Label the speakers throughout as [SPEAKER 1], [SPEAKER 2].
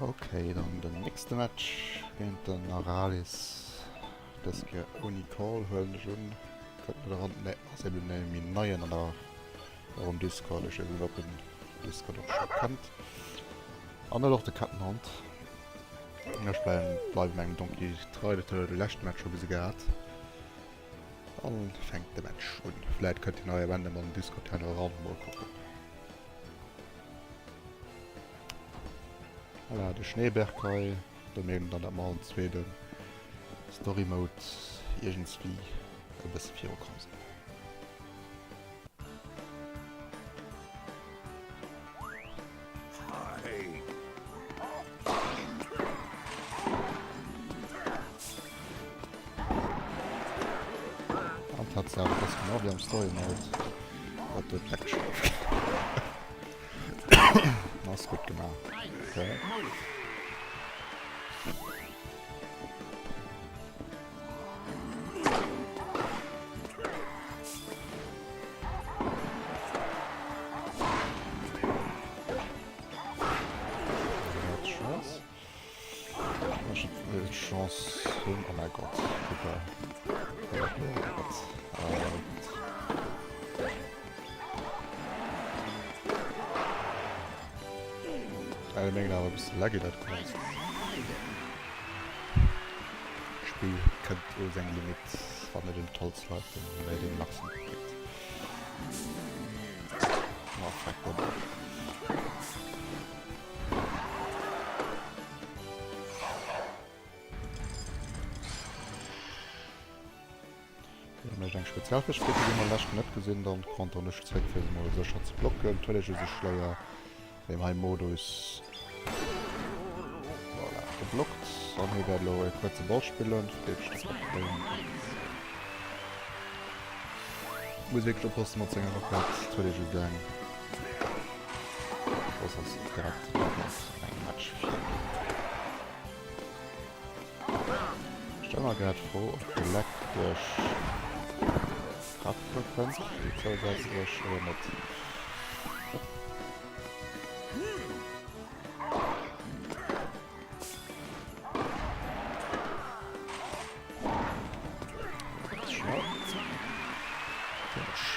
[SPEAKER 1] Ok, dann den nächste Match géint den Aralis. Dës Kéier ouni Call, huelen ech un. Kënnt net eran. Nee, ass eben e méi neien an der och um Discord. Ech weess net, ob en Discord och scho kennt. An huet och de Kettenhond. Ech bleiwen, bleiwen mengem Donkey trei, dat huet e de leschte Match scho gesi gehat. An fänkt de Match un. Vläit kënnt hien hei am Ende mam Discord herno eran. Mol kucken. Voilà, de Schneeberg hei. Do mierkt een dann, dat mer am zweete Story Mode iergendswéi e bësse virukomm sinn. An Tatsaach, et ass genau wéi am Story Mode, dat do d'Action ofgeet. Ass gutt gemaach. Okay. Chance hunn. Oh mein Gott, super. Äh, mengen awer bis laggy dat Ganzt. Spill kënnt u seng Limit, wann et ëm d'Holz läuft, dann wéi den Maximum kritt. Oh, fuck, Hie mécht eng Spezialfähigkeet, déi mir lescht net gesinn. Dann konteren ech zréck, fir se mol sécher ze blocken. D'Huelege-Schleier wéi hei Modus. Voilà, geblockt. An hie wäert elo e kuerze Ball spillen, fir déi ze blockéieren. Muss wierklech oppassen mat senger Rocket. D'Huelege eng. Soss ass et direkt mat engem Match vir. Stell mer grad d'Fro ob de Leck duerch Traktor kënnt, déi zousätzlech, oder net. Schnell. Finish.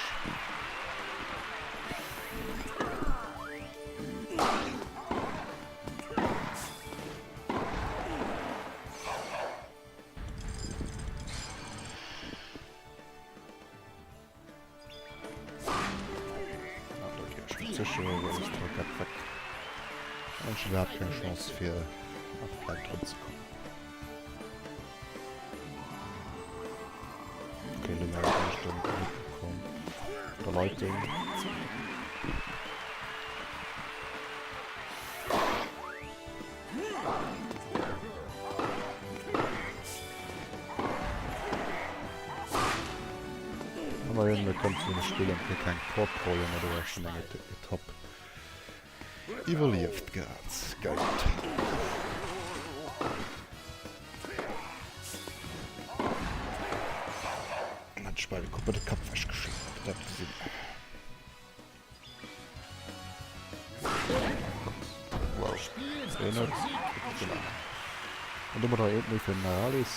[SPEAKER 1] Iwwerhaapt keng Chance fir nach vläit drun ze kommen. Okay, lo meng ech den mitbekommen. Der Leitung. Ëmmerhin, et kommt zu deene Spiller fir keng Core-Problemer, do war schonn eng Etapp iwwerlieft gehat. Geil Nintendo. An hat ech bei de Koppel de Kapp wechgeschloen, op dat gesinn. Wow. Deen huet gutt gemaach. An domadder eent méi fir den Aralis.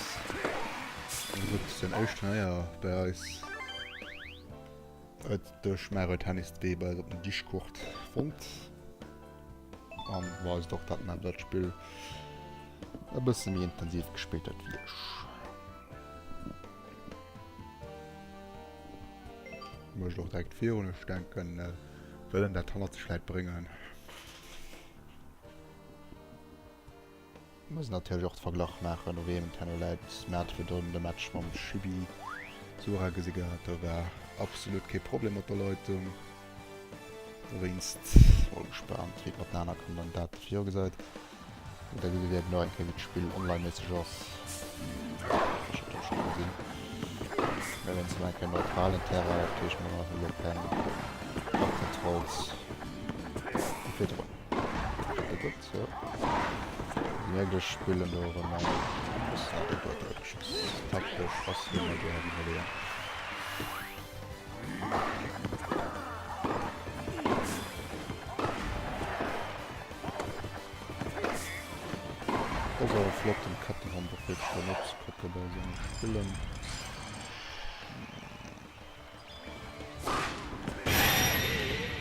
[SPEAKER 1] Gutt, den éischt Turnéier bei eis huet duerch Mario Tennis de Wee bei eis op den Discord fonnt. An weist och, dat en dat Spill e bësse méi intensiv gespillt huet wéi ech. Mécht och direkt virun. Ech denken, wëllen dat hannert sech vläit bréngen. Muss natierlech och de Verglach maachen, u weem et herno läit. Mir hate virdrun de Match mam Chibi Sura gesi gehat, do war absolut kee Problem mat der Leitung. Dowéinst mol gespaant, wéi et mat den aner Kandidate virgesäit. Da gesi wir eben nach eng Kéier, wéi d'Spill online-méisseg ass. Ech hat dat scho gesinn. Mä wéinst elo eng Kéier neutralen Terrain, dat heescht mer hu lo keng Crowd Controls wéi virdrun. Dat gutt, jo. Wierklech spillen do erëm eng bëssen an de Guet geschoss. Taktesch ass hien do heavy iwwerleeën. flott den Kettenhond och wierklech dann opzekucke bei senge Spillen.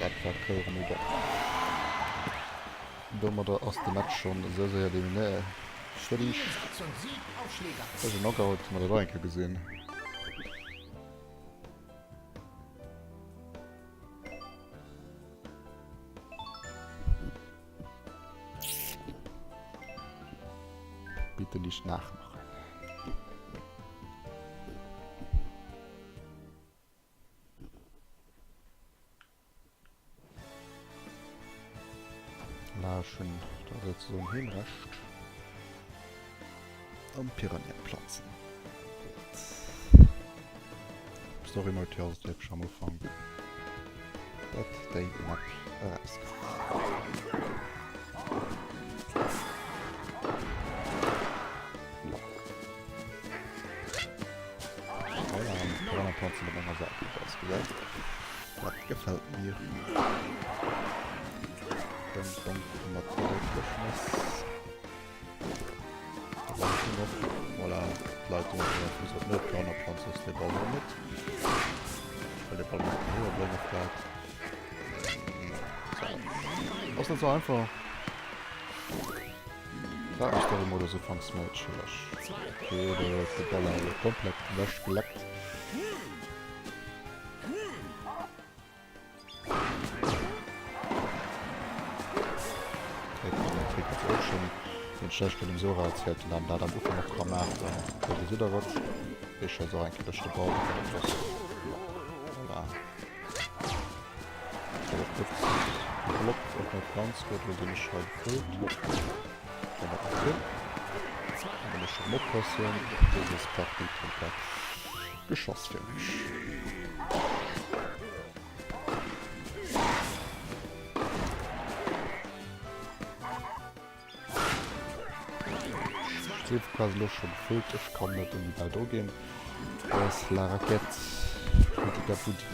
[SPEAKER 1] Dat war Kouren oder? Domadder ass de Match schonn esou séier eliminéiert. Fertig. Dat ass en Knockout, hu mer dat och eng Kéier gesinn. Bitte nicht nachmachen. Laschen da sozusagen Heemrecht am Piranha platzen. Story Mode hier ass et wierklech am Ufank, datt déi Map erauskënnt. Voilà, an d'Piranha Planzen op enger Säit gutt ausgesäit. Dat gefält mir. Den Donk mat der Duerchmess. Voilà, d'Leit hunn sech op net Piranha Planz ass de Ball och net. Well de Ball net héier brénge vläit. Ass net sou einfach. Dat ass doch emol esou ufanks méi chilleg. Okay, do huet de Ball awer komplett ewech geleckt. Den schlecht dem Sora erzielt den dann dat am Ufank och ka maachen. Do gesitt der et. Ech schéiss och eng Kéier duerch de Ball. Voilà. Geblockt och net ganz gutt, lo sinn ech hei gefüllt. Dann dat nach hin. Dann muss ech schon oppassen. Dës Partie komplett geschoss fir mech. Ech si quasi elo scho gefüllt. Ech kann net un déi Bäll dru ginn. Do ass la Raquette Kritika Budi.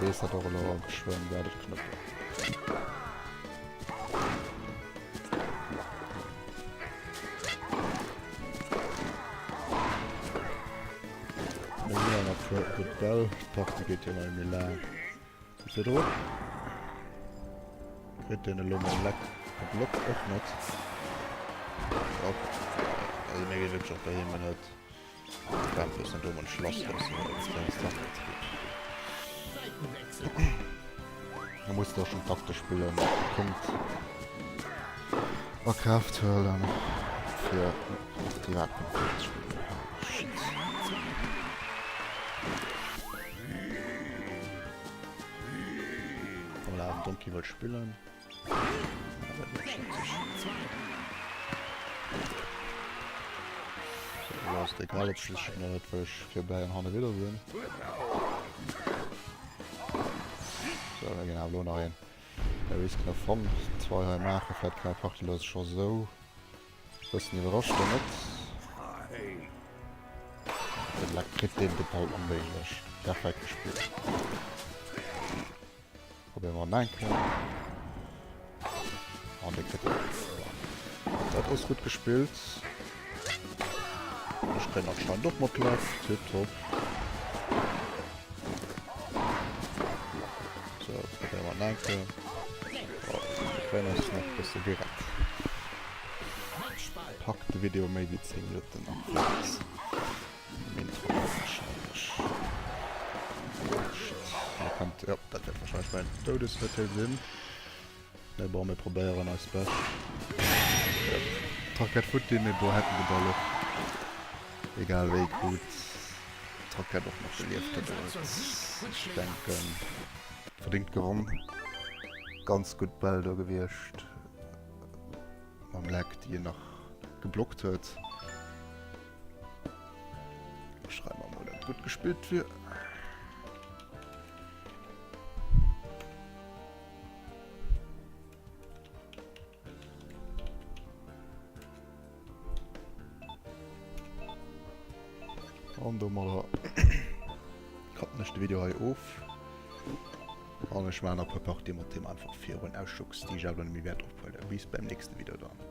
[SPEAKER 1] Weess dat och elo geschwënn wäert et knëppelen. Mir hunn awer e puer gutt Bäll. D'Partie geet jo nach méi laang wéi virdrun. Kritt deen elo mam Leck geblockt? Och net. Och. Also mir gi wierklech och doheem net Krampus net um en Schlass loossen oder wéi dat heescht. Da muss de och schon taktesch spillen, Punkt a Kraaft huelen fir Privatkonflikt ze spillen. Oh shit. Voilà, den Donkey wëll spillen. Awer dat schickt sech. So, elo ass et egal ob ech oder net, well ech virbäi an hanne widder sinn. So, mir ginn awer elo nach een Risk nach fonnt. Zwei hei maachen, vläit kann Partie elo scho sou bëssen iwwerrascht oder net. De Black kritt deen de Ball onméiglech. Perfekt gespillt. Probéiere mer nach eng Kéier. An dee kritt Dat ass gutt gespillt. Ech kréien anscheinend och mat Leck. Tipptopp. So, probéiere mer nach eng Kéier. Oh, de kréien eis nach e bësse gerett. Packt de Video méi wéi 10 Minutten an Flex. Intro wahrscheinlech. Oh shit. Da kënnt, ja, dat wäert wahrscheinlech mäin Doudesurteel sinn. Mee bon, mir probéieren eist Bescht. Yep. D'Rackett futti, mee bon, hätten de Ball och egal wéi krut. D'Rackett och nach gelieft huet. Ech denken, verdingt gewonn. Ganz gutt Bäll do gewiescht. Mam Leck, déi en nach geblockt huet. Schreiben wir mal, dass gut gespielt wird. An domadder cutten ech de Video hei of. An ech maachen nach e puer Partië mat deem einfach virun Ausschocks, déi ech awer net méi wäert ophuelen. Bis beim nächste Video dann.